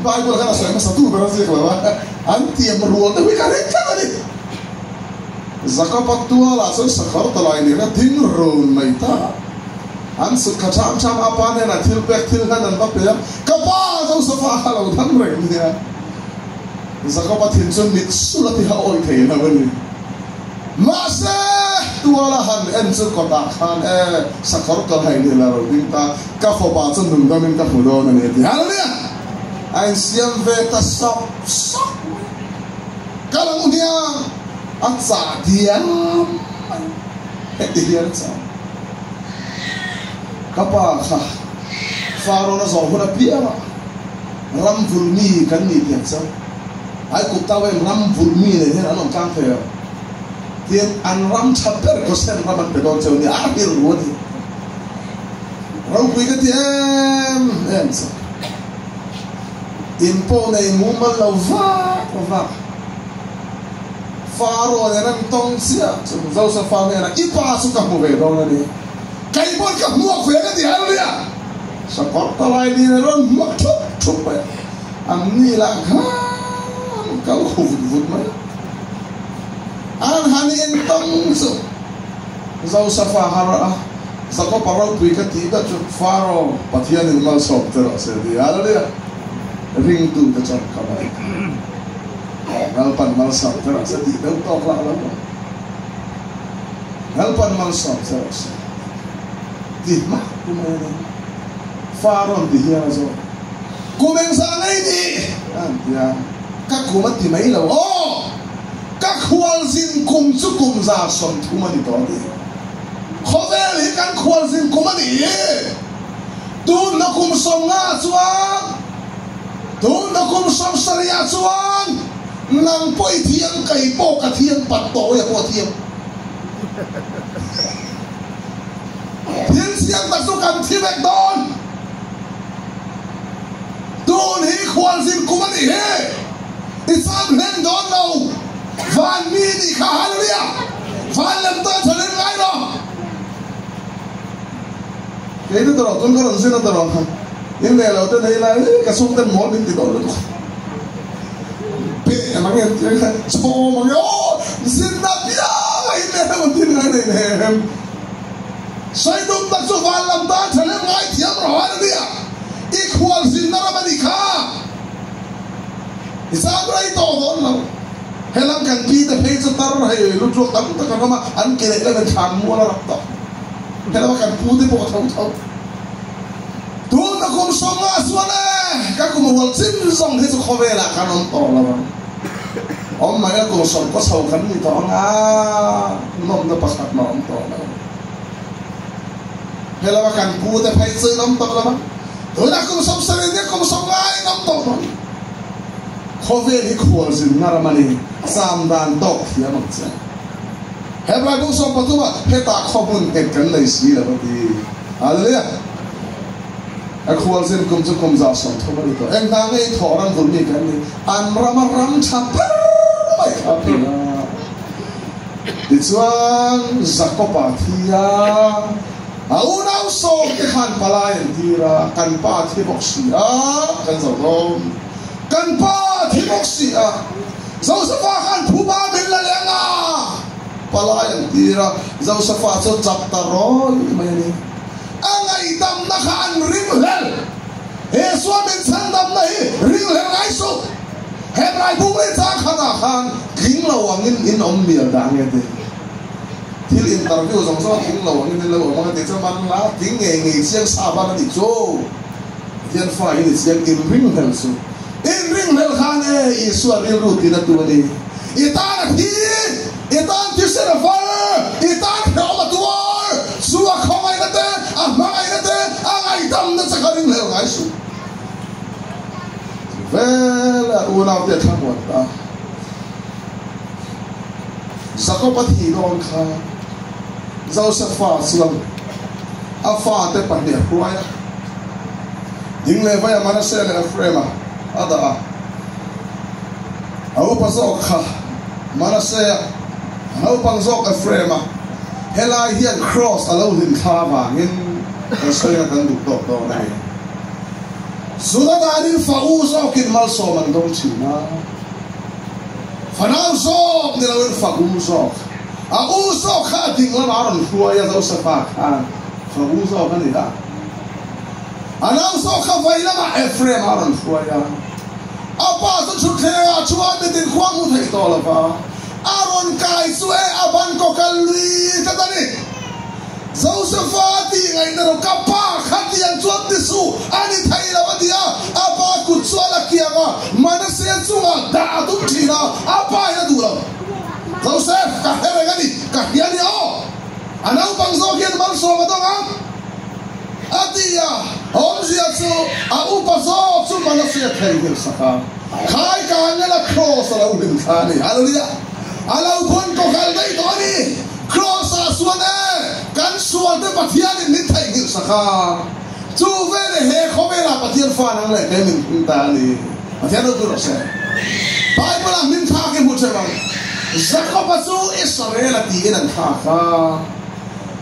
Bible khan a sawi hmasa tu ber a ziak lo a. An tiam rual deuh hi ka ring tlat a ni. Jakob-a tualah chuan sakawr talai nen a ding run mai ta. An sut kha ṭham ṭham a, pa hnenah thil pek thil hlan an va pe a, Ka pa Josefa kha lo dam reng nia. Jakoba thin chu mit sul a ti ha awi thei lo a ni. Mahse, tuala han en chu kawtah khan e, sakawr tawlhai ni la lo ding ta, ka fapa chu nungdamin ka hmu dawn a ni a ti. Hallelujah! A insiam ve ta sawk sawk mai. Kal ang u hniang, a chah diam mai. Heti hian a chah. Ka pa kha Farawn a zawh hun apiangah ram vulh mi kan ni tih ang chuan Aigupta ho hian ram vulh mi nen hian an awm tlang thei lo. Tin, an ram tha ber Gosen ram an pe dawn cheu nia, a rilru a ni. Ropui ka ti em em chu. In pawh nei mumal lo vak vak. Faro nen an tawng chiah chu Josefa hnenah, I pa chu ka hmu ve dawn a ni. Kei pawn ka hmuak ve ka ti hallelujah. Sakawr talai ni nen rawn hmuak thup thup mai a. An ni lah khan kal khu vut vut mai a. An han intawng chu Josefa har a, Jakoba ropui ka tih ber chu Faro Pathianin malsawm che rawh se ti hallelujah. Ringtute chuan ka mai. Lalpan malsawm che rawh se tih deuh tawk lah lo maw? Lalpan malsawm che rawh se ti hmak pu mai a ni. Fa rawn ti hian a zawt. Kum engzah ngei ni? A han ti a, ka kum a ti mai lo aw! Ka khualzin kum chu kum 130 a ni tawh a ti. Khawvel hi kan khualzin kum a ni. Tunna kum 50 chuan Tuna kum 70 ah chuan nang pawh i thiam, kei pawh ka thiam, pat tawia pawh a thiam. Thil siam tak chu kan thi vek dawn. Tun hi khualzin kum a nih hi. I cham hlen dawn lo. Van mi nih kha Hallelujah! Van lem tan tha hlen ngai lo. Kei te tawrh tun ka rawn zin a tawrh. In leh lo te nei lai ka chhung ten mawl min ti dawn lutuk. Pe ang em tih kha chhawm ang e aw zinna piang a in leh lo an tin ngai nei nem. Sawi tum tak chu van lam tan tha lem ngai thiam rawh hallelujah. I khual zinna ram a nih kha. I chang rei tawh dawn lo. Helam kan pi te phei chu tar hei lutruak tam tak an awm a an ke leh lem in thlan mual a rap tawh. Helama kan pu te pawh a tho tho. Tuna kum 50 chuan e, ka kum rual chin zawng hi chu khawvelah kan awm tawh lo ang. Awm mai a kum 10 kaw chho kan ni tawh ang a, nawmna pakhat mah awm tawh lo. Helama kan pu te phei chu in awm tawh lo ang. Tuna kum 70 nia kum 50 in awm tawh lo. Khawvel hi khualzinna ram a ni, cham dan tawk thiam ang che. Hebrai bu 13 ah hetah khaw hmun nghet kan nei si lo a ti. Hallelujah! A khualzin kum chu kum 130 a ni tawh. Eng hna nge i thawh ram vulh mi kan ni? An rama ram tha ber mai kha a ti a. Tichuan Jakob-a thi a. A unau sawmte khan palai an tir a, kan pa a thi bawk si a, kan zo dawn. Kan pa a thi bawk si a, Josefa khan phuba min la leng a, palai an tir a, Josefa chu chap ta rawi mai a ni. A ngaihdamna kha an ringhlel. He sual min chhandamna hi ringhlel ngai suh. Hebrai buk leh chang khatah khan tling lo angin in awm mial dah nge ti? Thil interview zawng zawng a tling lo angin in lo awm ang a ti chuan man la tling ngei ngei chiang sa ban a nih chu. Pathian fa hi ni chiang inringhlel chu. Inringhlel khan e Isua rilru tina tu a ni. I tan a thi, i tan thisen a far, i tan hrehawm a tuar, chu a khawngaihna te, a hmangaihna te, a ngaihdamna che kha ringhlel ngai suh. Vela unaute a thlamuan ta. Jakob-a thih dawn kha Josefa chuan a fate pahnih a hruai a, ding leh vaia Manasseh leh Ephraim-a a dah a. A upa zawk kha Manasseh-a, a naupang zawk Ephraim-a. Helai hian Kraws a lo hlim thla avangin kan sawi a kan duh tawk dawn a ni. Zuna danin fa u zawkin malsawm an dawng thin a. Fanau zawk ni loin fa u zawk. A u zawk kha a ding lamah a rawn hruai a, Josefa khan fa u zawk a ni a. A nau zawk kha vai lamah Ephraim a rawn hruai a. A pa chu thutthlengah chuan mitin khua hmu thei tawh lo va, a rawn kai chu e a ban kaw kal lui tlat a ni. Josefa tih ngaihna rawh, Ka pa kha tiang chuan ti suh, a ni thei lo a ti a. A pa kut chu a la kiang a, Manasseh chungah dah a tum thin a, a pa in a duh lo. Joseph, ka hre reng a ni, ka hria a ni aw. A naupang zawk hian malsawm a dawng ang, a ti a. Awmzia chu a upa zawk chu Manasseh a theihnghilh sak a, khai ka ngela kraws a lo hlim thla a ni. Hallelujah! A lo pawn kaw kal daih tawh a ni. Kraws-ah chuan e, kan sualte Pathianin min theihnghilh sak a, chu veleh he khawvelah Pathian fa nang leh kei min hming ta a ni. Pathian ropui rawh se. Bible-ah hming thlak i hmu theuh ang. Jakob-a chu Israel-a tiin an thlak a.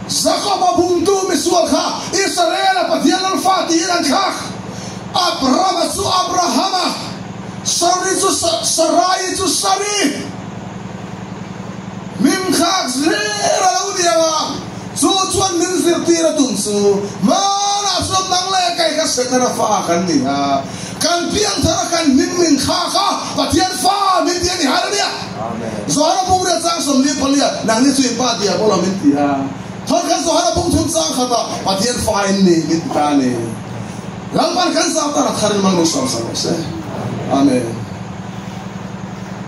Jakob-a bumtu misual kha Israel-a Pathian lal fa tiin an thlak. Abrama chu Abrahama, Sari chu Sarai chu Sari. Min thlak zir a lo ni ang a, chu chuan min zirtir a tum chu hmanah chuan nang leh kei kha Setana fa kan ni a, kan piangthar a kan hming min thlak a, Pathian fa min ti a ni. Hallelujah! Johana bung riat chang 44 ah nangni chu in pa diabolo min ti a, thawr khan Johana bung thum chang khatah Pathian fa in ni min ti ta a ni. Lalpan kan zau tan a tharin mang min sawm sak rawh se. Amen.